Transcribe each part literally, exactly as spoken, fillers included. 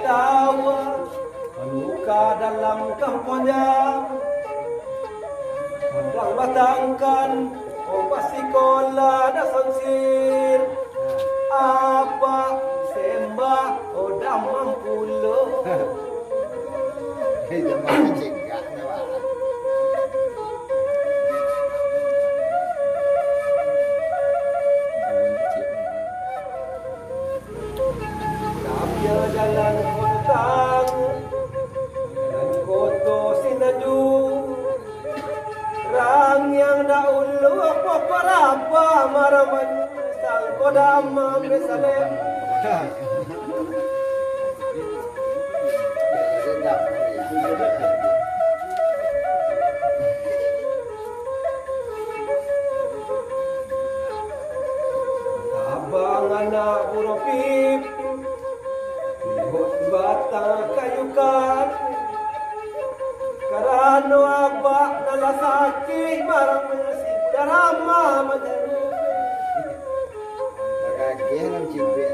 Tawa, luka dalam kampuannya. Padang batangkan, ombak sikolah dah samsir. Abak sembah, odah mampulo. Hei, jangan cegak, nah, Bang. Tapi jalan kota, dan koto Sinaju, rangiang dahulu, apo parapa maramanyo, sangko damam besalem. Abang anak buruh pipi, Ibo batang kayu kari, karano abak nan lah sakik, barang manyasi budak ramah manjadi. Bagageh nan cibek.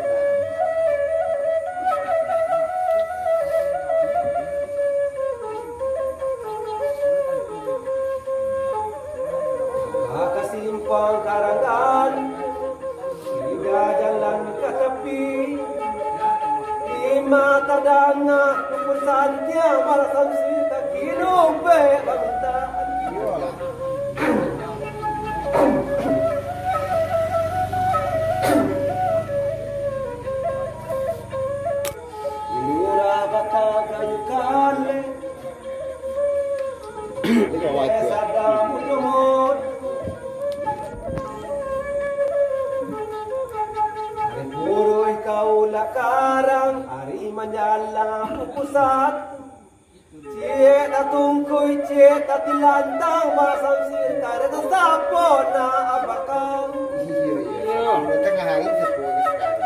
Ka simpang Karanggan, Sudah jalan ka tapi, lima tadanga pukul santiang, malah samsi kaki lubek bamintaan. Lurah batang kayu kalek, Ari puruih ka Ulak Karang, ari manjalang pukul satu. Ciek tatungkui, ciek tatilantang, masamsir kareta sapo nak abakau. Iyo, iyo. Tangah hari sapo sakali.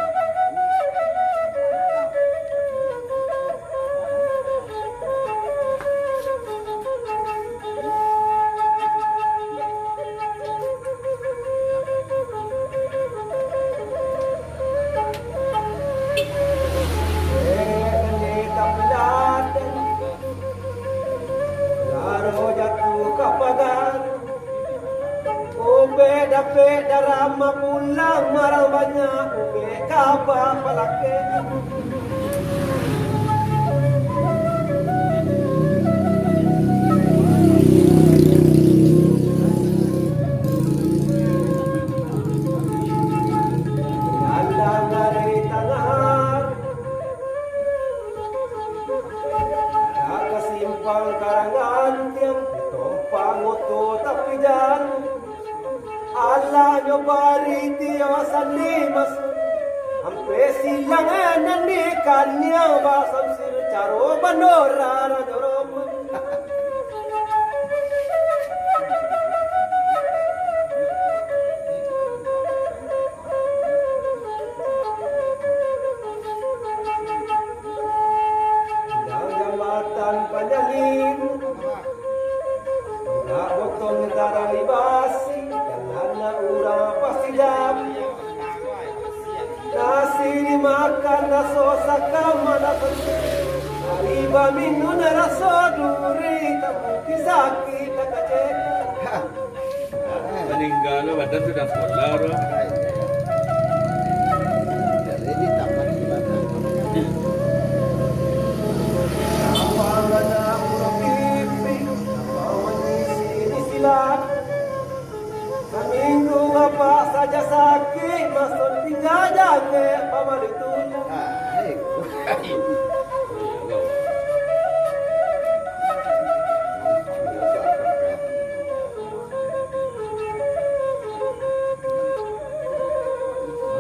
Laro jatuah ka pagar, ubek dapek darah mapulang, marang banyak ubek kaba palakeh. Jalan dari tangan, ka simpang Karangan Tiang, tompang oto tapi jalan. Alah nyo bari tio sandi maso, ampe silang nan di kaniang basamsir caro bandora rajo Roma. Dang jambatan panyalin, urak botong tarai basi, dan anak urang pasti jam. Nasi dimakan raso sakam, anak pasti. Ari baminun raso duri, tak mungkin sakik, tak kacek. Maningga lo, badan sudah pola lo. Saminggu apak saja sakik, maso tingga jangek pamali tu.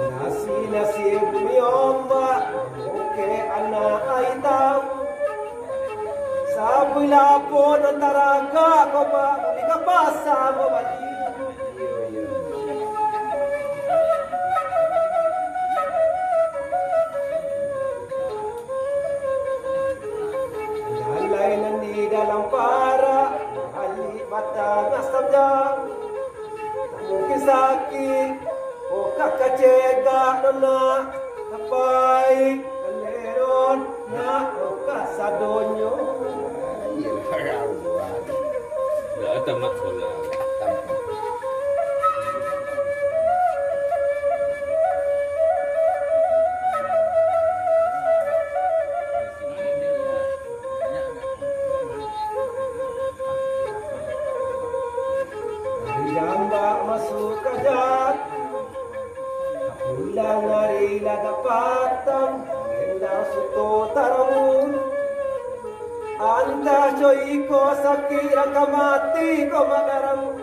Nasi-nasi bumi ombak, oke anak ai tau. Sabilah pun antara ka kobak, buli ka pasa babali. Lalai nan di dalam parak, alik batang asam jam. Mungkin sakik, oh kakak cegak nona, kapai, kaleron. Nak kasadonyo. Iyolah, kawan. Dah tamat sekolah. Jambak masuak ka jati. Pulang ari lah dapatan, endang suto tarabun. Antah co iko sakik rangka mati ko madaram.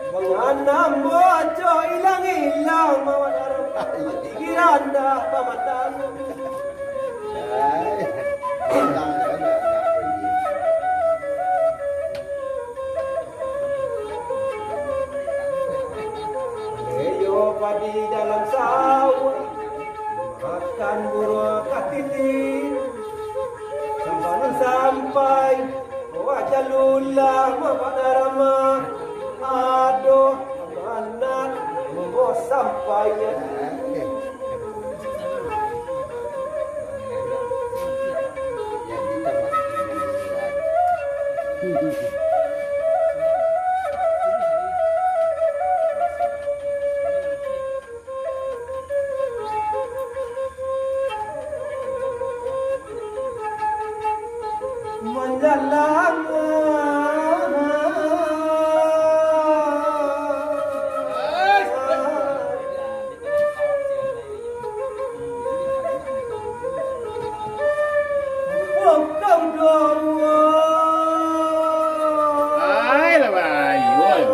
Manganam boco ilang-ilang madaram. Ati giranda pamatan. Leyo padi dalam sawah, makan buruak katiti. Sampai sampai, wajah lulah mapadarama. Aduh, amanat, monggo sampai. Manjalang. Ai, lah, bayu, ai.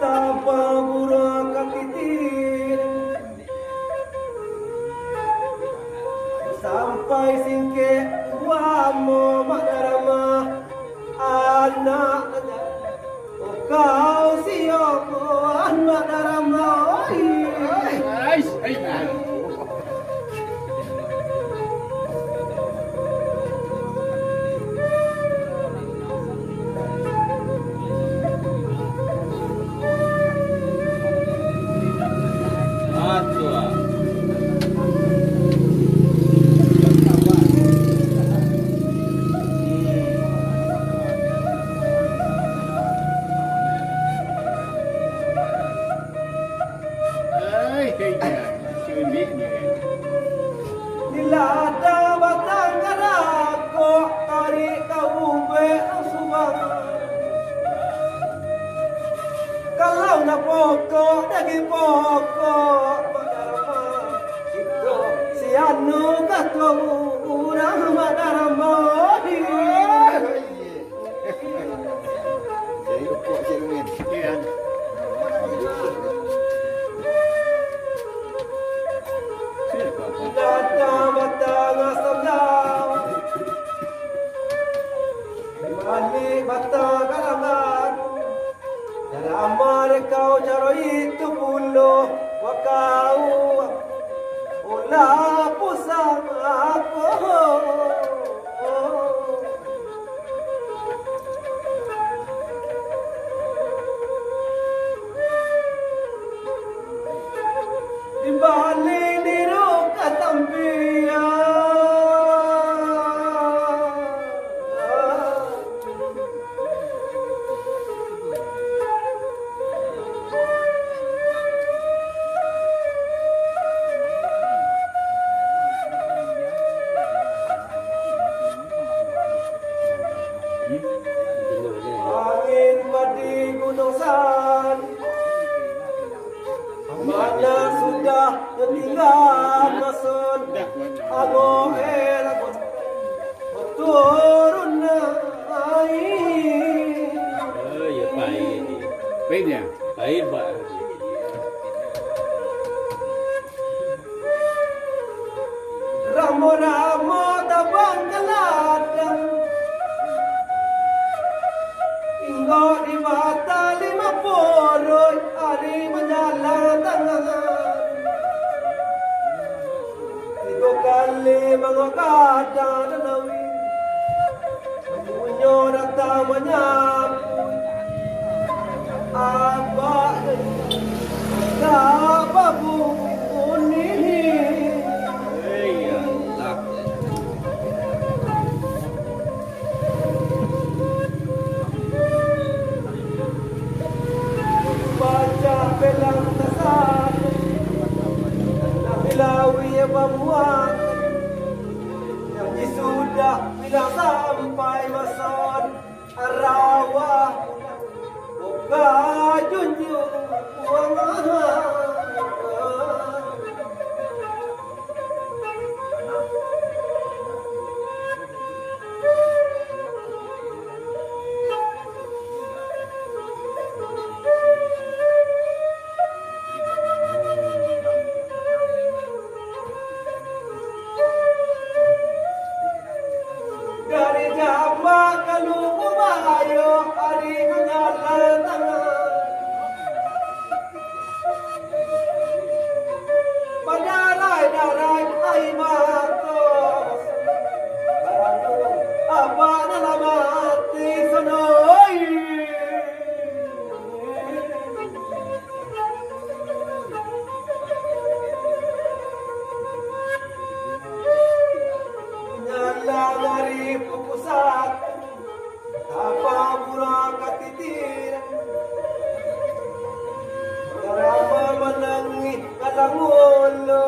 Tapa buruak katiti. Sampai singkek uamo madaramah anak. Kau siapa anak darama, oi? Ais, ai, ai. Bila ada batang karakok, tarik ka ubek subang. Kalau nak pokok, daging pokok, Mak Darma. Itu si anu kato urang, Mak Darma. Jadi, kok cik Rumin? Iya. Datang batang asam daun. Balik batang karangan. Dalam rekau caro itu pulo wakau. Ulah pusang aku. Di balik diru ka tampiang. Angin badi gunung san, mana sudah ketinggalan masun, amo eh lagun turun naik. Oh, ya, pahit. Pahitnya? Pahit, Pak. Ramo-ramo tabang ka ladang. Inggok di batang lima puruik ari manjalang tangan. Tigo kali mangok gadang danawi. Punyo datang manyapu. Abak Nunggu bahayo ari manjalang tangan. Badarai-darai ai mato. Barang tu abak nan lah mati sanoi. Nyalang ari pukul satu, tapa burak katitiran. Darama manangih kalang ulu.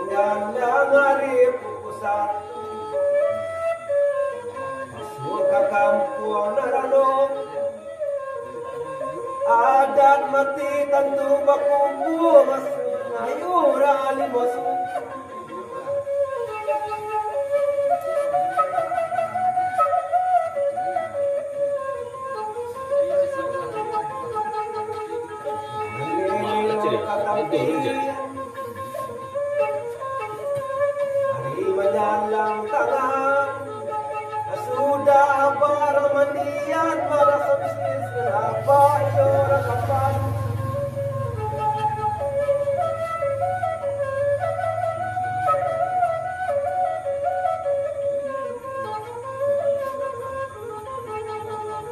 Nyalang ari pukul satu, masuak ka kampuang nan rano. Adat mati tantu bakumpua, masuak naik urang limo suku. Ari manjalang tangah, sudah abak mandian, malasam sisir abak iyo rakapan.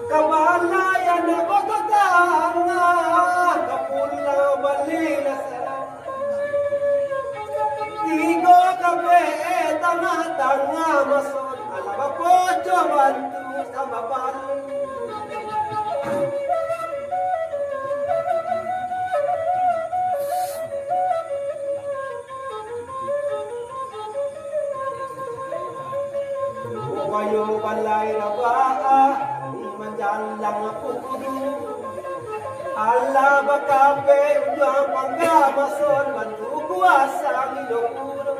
Ka balai anak batatangah, ka pulang bali lah salah. Tigo kabek tangah-tangah maso, alah bapoco bantu samba palu. Bayo balai rabaa, manjalang kudu. Alah bakapek unjuang pangka, mason bantu kuasa ngido kudu.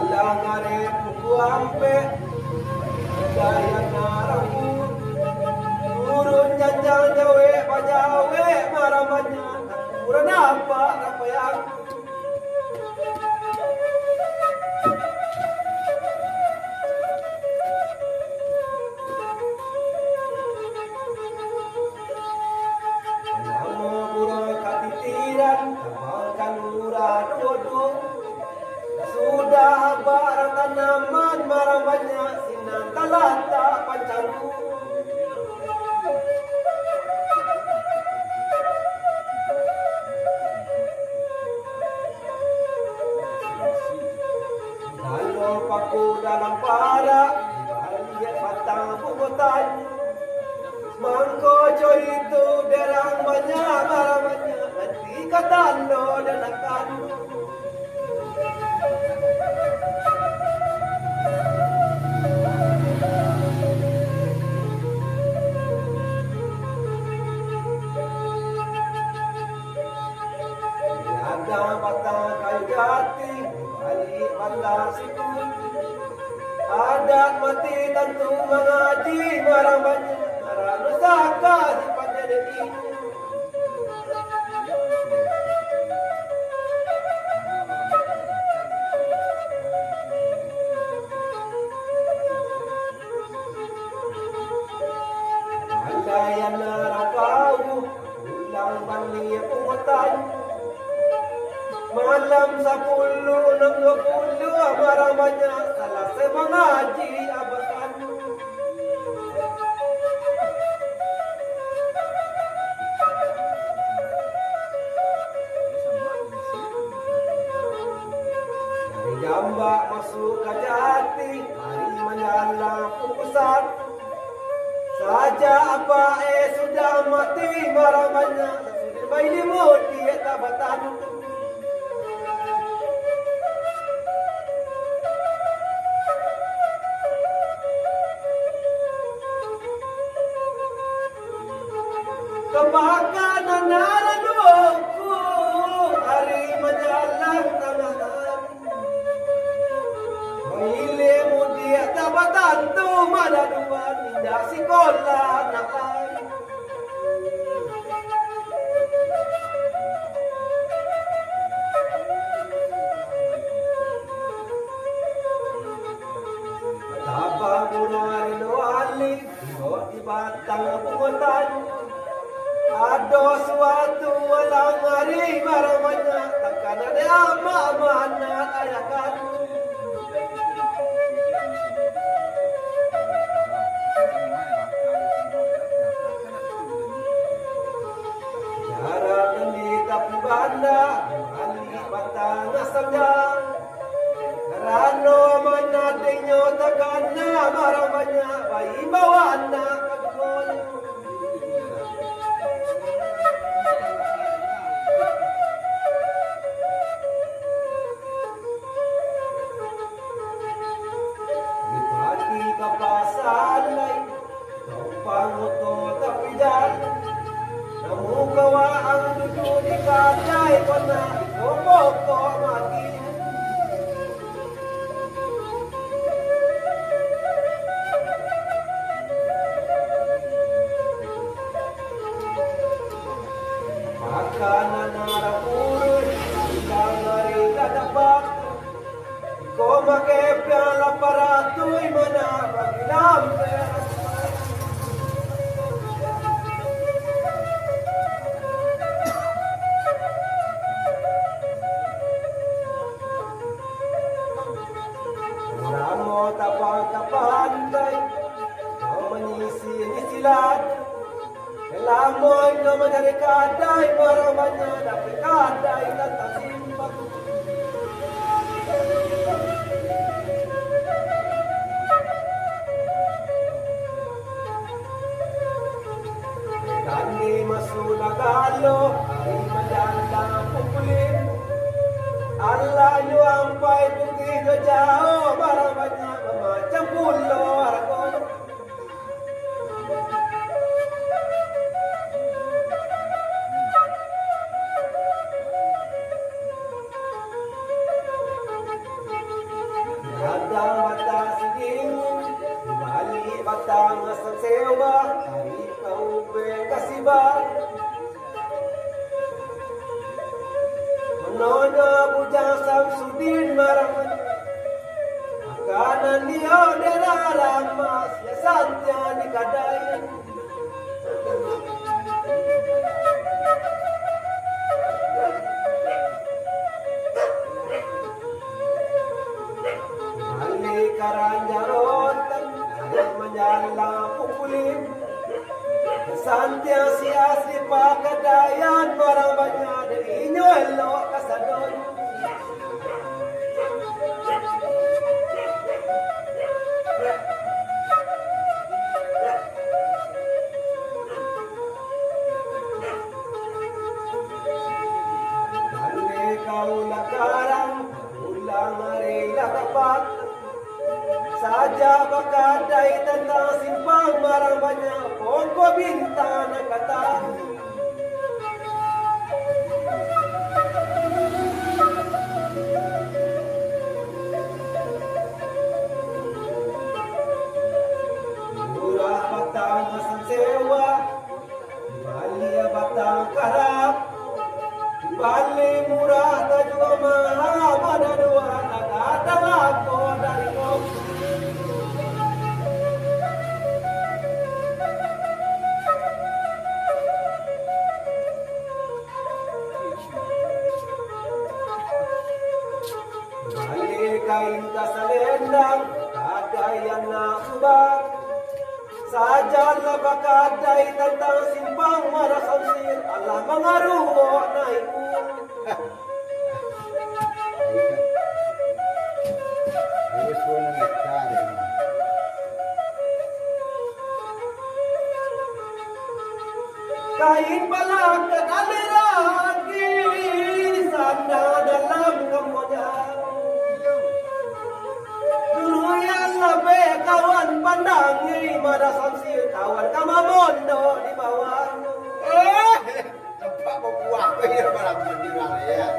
Dalam arek pukua ampek, gaya naramu. Turun janjang jawek bajawek, marah banyak, kurang nampak apa yang Namo urang katitiran, tambangkan urang dodo. Sudah barang tanaman marang banyak, sinan talatak pancaru. Kalau paku dalam parak, baliak batang bubutan. Mangko co itu derang banyak, barang banyak, nanti ka tando danakan. Ladang batang kayu jati, baliak batang siku. Adat mati tantu mangaji, barang banyak, barang nusaka sifatnya dek ibu. Andai anak rang pauh, pulang baliak pungutan. Malam sapuluah, anam duo puluah, barang banyak, salasai mangaji abah kanu. Dari jambak masuak ka jati, ari manjalang pukua satu. Sajak apak e sudah mati, barang banyak, sudah Bailimo di tak batantu. Kapakanan anak doku, ari manjalang tangah hari. Bailimo di tak batantu, manaduan indak sikolah nak lai. Tabang murah rino alih, duduk di batang bungo tanju. Ado suatu alang ari barang banyak, takana dek amak manah ayah kandung. Jarak nan di tapi banda, balik batang asam jalang. Karano manadinyo takana barang banyak, baimbau anak kaduonyo. Dipati ka pasa lai, tompang moto tapi jalan. Namu kawa ang dudu di kadai kona, iko pokok mati. Makanan urang urus, ikan ari ka dapat. Ko makepiang lapar atuih mana bagi lampe. Urang mo tabang ka pantai, ko manyisi-nyisi latu. Lamo inyo mancari kadai, barang banyak dapek kadai tantang simpang. Kami masuak galo, ari manjalang pukul limo. Alah nyo ampai putih jo jauah, barang banyak mamacam pulo arago. Gadang batang sidin, dibalik batang asam sewa, tarik ka ubeng ka sibak. Manonya Bujang Samsudin marah. Makanan dia dera ramas, ya santiang di kadai. Balik ka Ranjarotan, manjalang pukul limo. Santiang si asli pakadaian, barang banyak dek inyo elok kasadonyo. Pandai kau lah karang, pulang ari lah tapat. Sajak bakadai tantang simpang, barang banyak pokok bintang nan ka tarang. Murah batang asam sewa, bali batang karap. Bali murah tajua maha, manaduan gadang lako dari kopi. Bali kain ka salendang, kadai anak subak. Sajan lah bakadai tantang simpang marasam sir, alah mangaruak naik. Kain Balakang aliraki, di sana dalam kamboja. Dulu yang labih kawan pandangi, Mada Samsir kawan ka mamondok di bawah. Eh, nampak babuah ko iyo malam sandiri, ya.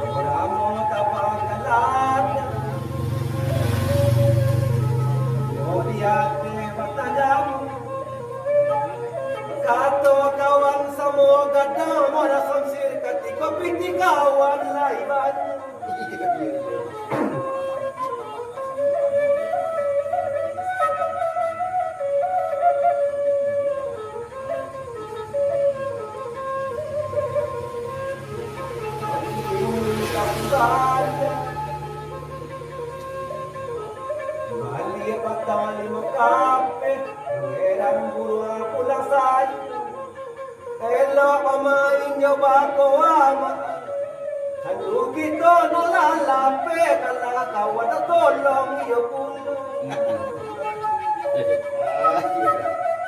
Ramo-ramo tabang ka ladang, yo di ateh batajam. Kato kawan samo gadang, Mada Samsir katiko pitih kawan lai banyak. Baliak batang limo kapeh, pangeran buruang pulang sajo. Elok bamain jo bakoa, Mak. Tantu kito nan lah lapeh, kalah kawan tatolong iyo pulo.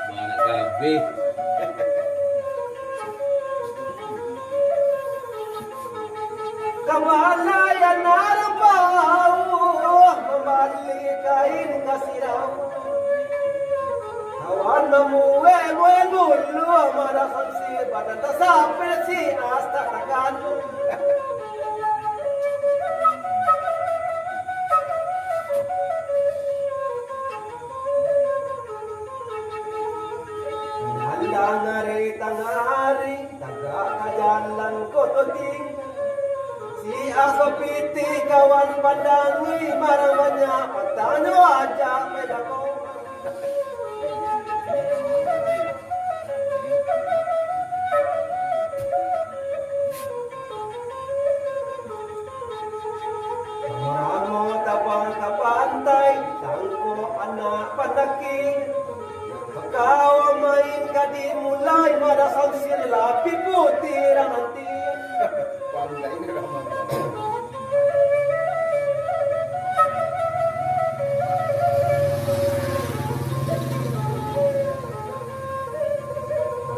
Banyak kabeh. Ka balai anak rang pauh, mambali kain ka sirau. Kawan mamuwek-muwek bulu, Mada Samsir badan tasapeh, si Asta taganu. Malam ari tangah ari, tagak ka jalan koto tinggi. Si Aso pitih kawan pandangi, barang banyak patanyo ajak pai bako. Ramo-ramo tabang ka pantai, tangkok anak pandaki. Kawan main ka dimulai, Mada Samsir lapih putih rang nanti. Pandai ni ramo.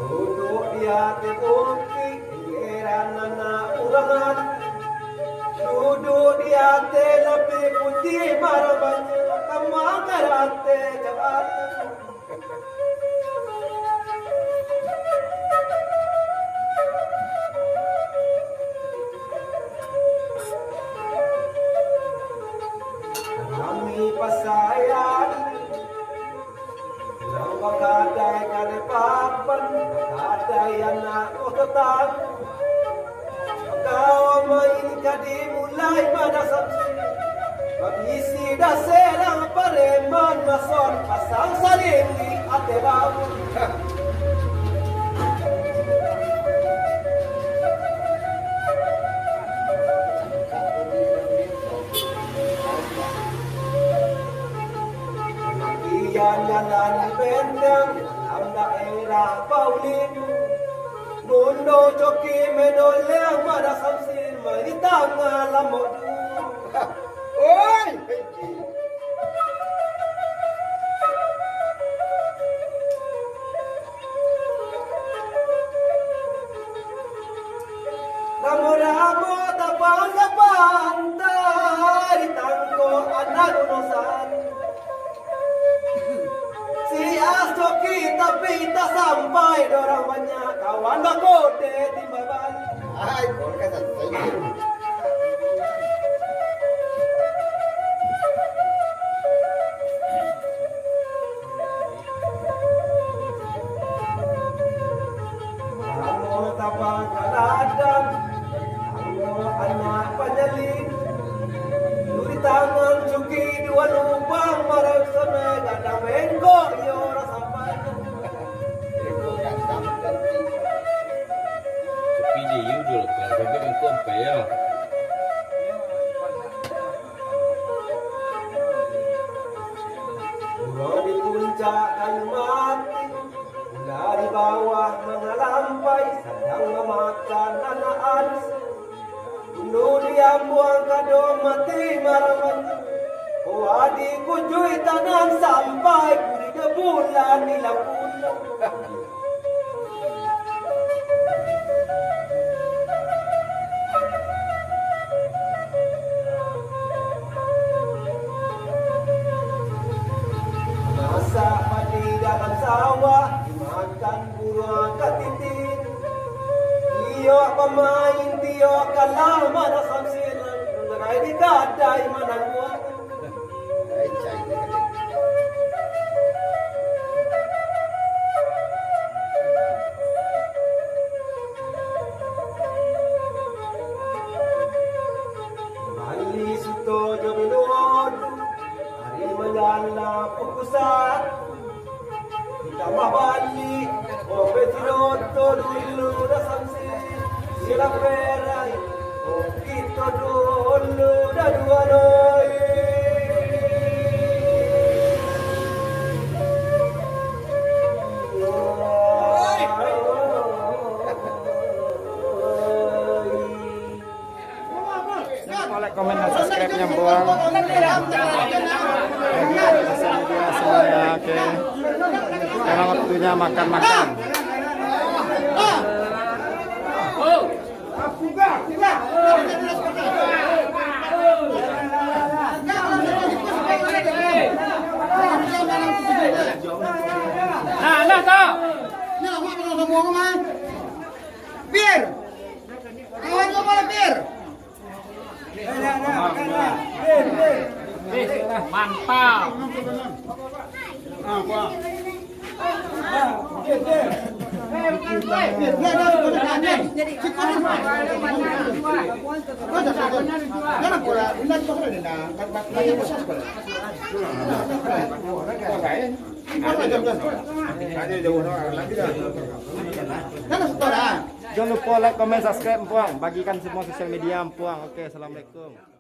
Duduak di ateh bukik, Pangeran anak urang ati. Duduak di ateh lapih putih, barang banyak ka mangarati ka ateh. Rami pasaian. Urang bakadai ka dek papan, bakadai anak ko tatangku. Kawan main ka dimulai, Mada Samsir. Babisi daseh rang pareman, mason pasang saling di ateh bawah. Bagian jalan benteng dalam daerah Paulim. Mundo coki menoleh, Mada Samsir mari tangah lambok dulu. Oi, Hengki. Ramo-ramo tabang ka pantai, tangkok anak Gunung Sari. Si Aso kita pita sampai, dorang banyak kawan bakode di babali. Ai, kau kata saya. Ramo tabang ka ladang, tangkok anak panyalin. Duri tangan cuki dua lubang, marang sampai gadang bengkok, iyo rang sampai. Cuki je, iyo dulu, sampai bengkok sampai, yo. Urang di puncak kayu mati, ulah di bawah mangalampai, sadang mamakan anak alis. Ulu diambuang kado mati maraman, kuah dikujui tanan sampai kuri Bulan ni lah bulan. Masak padi dalam sawah, dimakan buruang katiti. Tiok pamain, tiok kalah, mana Samsir. Gerai di gadai manang buah. Bali suto jo biluan, hari manjala pukusan. Tambah bali, ope tiroto dulu dah Samsir, sila perai, oh, kito dulu dah dua noi. Like, komen, dan subscribe-nya, Bang. Oke. Sekarang waktunya makan-makan. Nah, nah, tak. Pir. Kawan kau malah, Pir. Mantap. Jangan lupa like, comment, subscribe, Empuang. Bagikan semua sosial media, Empuang. Oke, assalamualaikum.